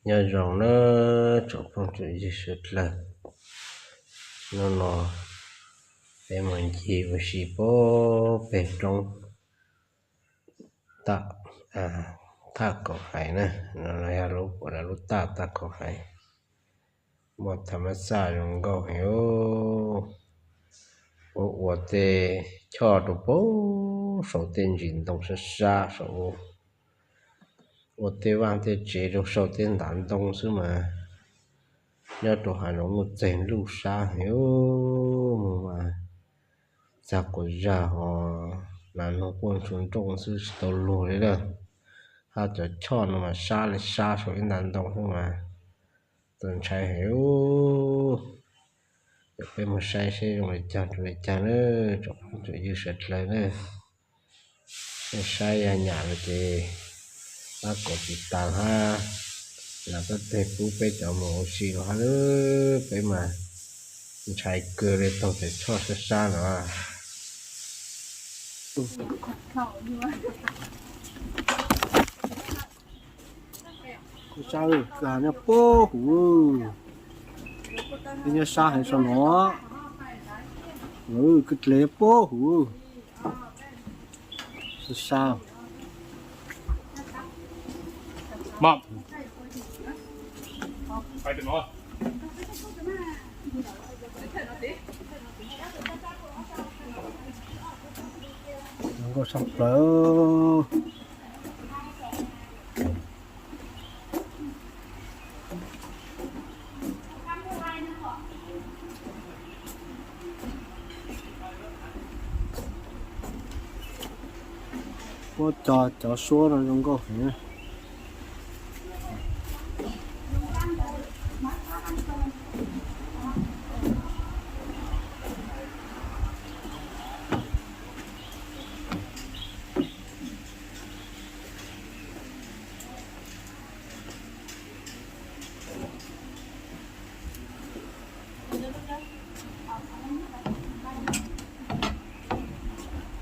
Nyob zoo na tsoom phooj tsoom ywg sawv dlawg, hnub no peb mus ncig ua si puag pem roob Thaj Kaum Haiv na, no yog lub, lub thaj Thaj Kaum Haiv, muaj tham mas xaj zoo nkauj heev. Ua, ua tej choj rau puag saum tej ntsis ntoo sab sab saum, ua tej vaj tej tsev rau saum tej ntav ntoo xwb mas. Nyob rau hav zoov nuj txeeg luj sab heev, mus mas txag quas zag ho, nas noog quaj ntsuag nrooj xwb tsis tau luag li lawm. Hab cov choj no mas sab li sab saum ib ntav ntoo xwb mas txaus ntshai heev. Ces peb mus saib seb zoo li cas rau li cas na, tsoom phooj tsoom ywg sawv dlawg na. Nej saib yog nyam no ces pab kom tsis tas hab, los koj teg pub peb cov mus ua si los hab, peb mas ntshai kawg li taug cov choj sab sab no. Sab kws nyob puag huv, nyob sab heev saum no, kws dlev puag huv, sab. Zoo nkauj tshaj plaws. Puab cov, cov suab no zoo nkauj heev.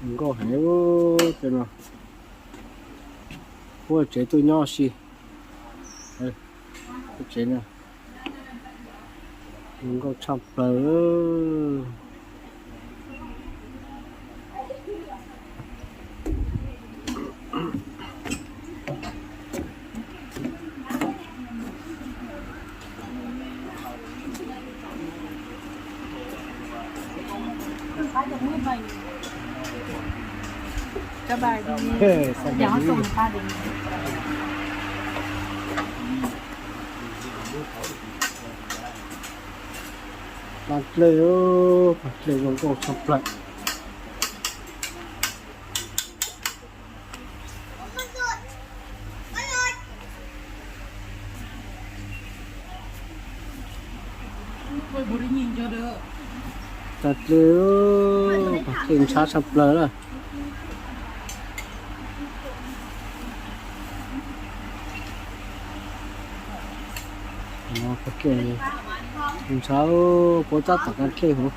Zoo nkauj heev tej no. Puab tsev tuaj nyob si. Tsev zoo nkauj tshaj plaws. Plag dlej, plag dlej zoo nkauj tshaj plaws. Plag dlej, plag dlej ntshab tshaj plaws na. Plag dlej ntshab, puab tab tom plag dlej huv.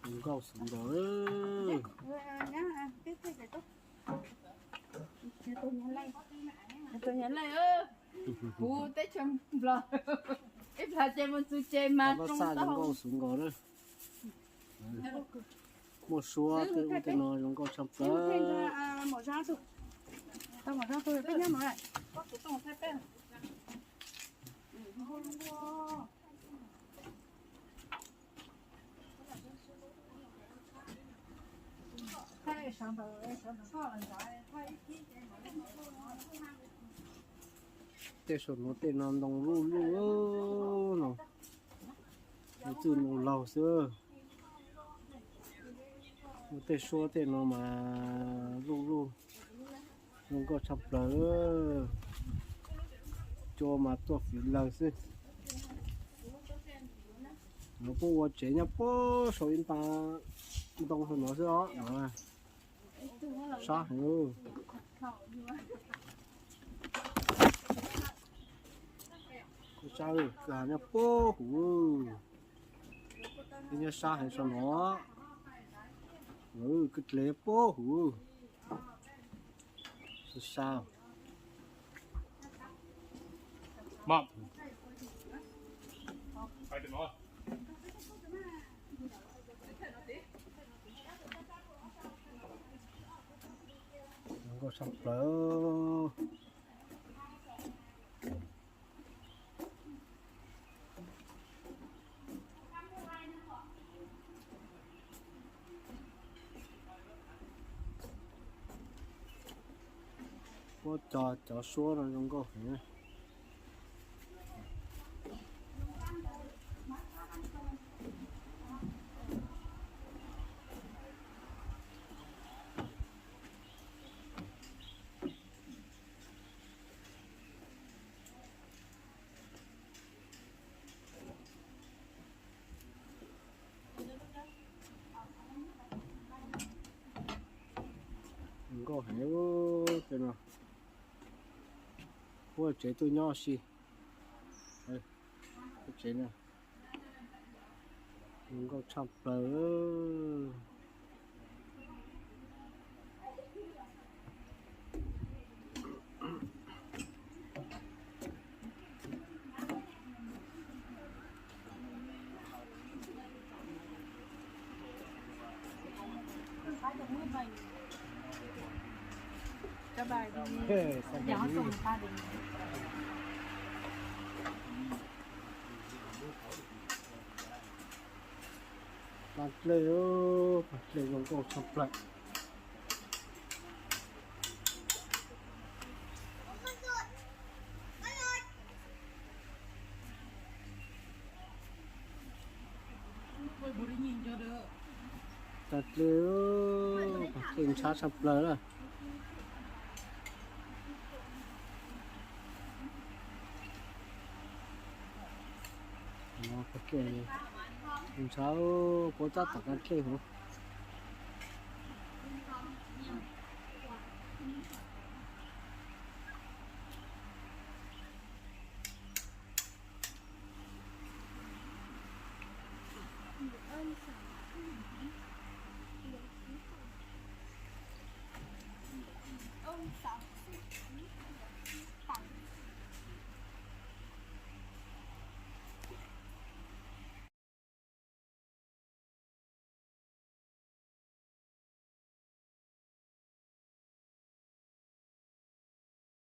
Zoo nkauj xwb nkaus. Kuv teb chaws Nplog, ib plag ces mus txug ces mas zoo nkauj xwb nkaus na. Muaj suab tej ub tej no zoo nkauj tshaj plaws. Tej saum no tej no ntoo luj luj no, txwj ntoo laug xwb. Muaj tej suab tej no mas luj luj, zoo nkauj tshaj plaws. Cua mas tuaj fiv lawg xwb. No puab ua tsev nyob puag saum ib nta ntoo hauv no xwb os. Sab heev. Sab, kwj ha nyob puag huv. Nyob sab heev saum no. Kwj dleg puag huv. Sab. Zoo nkauj tshaj plaws. Puab cov, cov suab no zoo nkauj heev. Zoo nkauj heev tej no. Puab tsev tuaj nyob si. Tsev no zoo nkauj tshaj plaws. Paj dlej, paj dlej zoo nkauj tshaj plaws. Paj dlej, paj dlej ntshab tshaj plaws na. Paj dlej ntshab, puab tab tom paj dlej huv.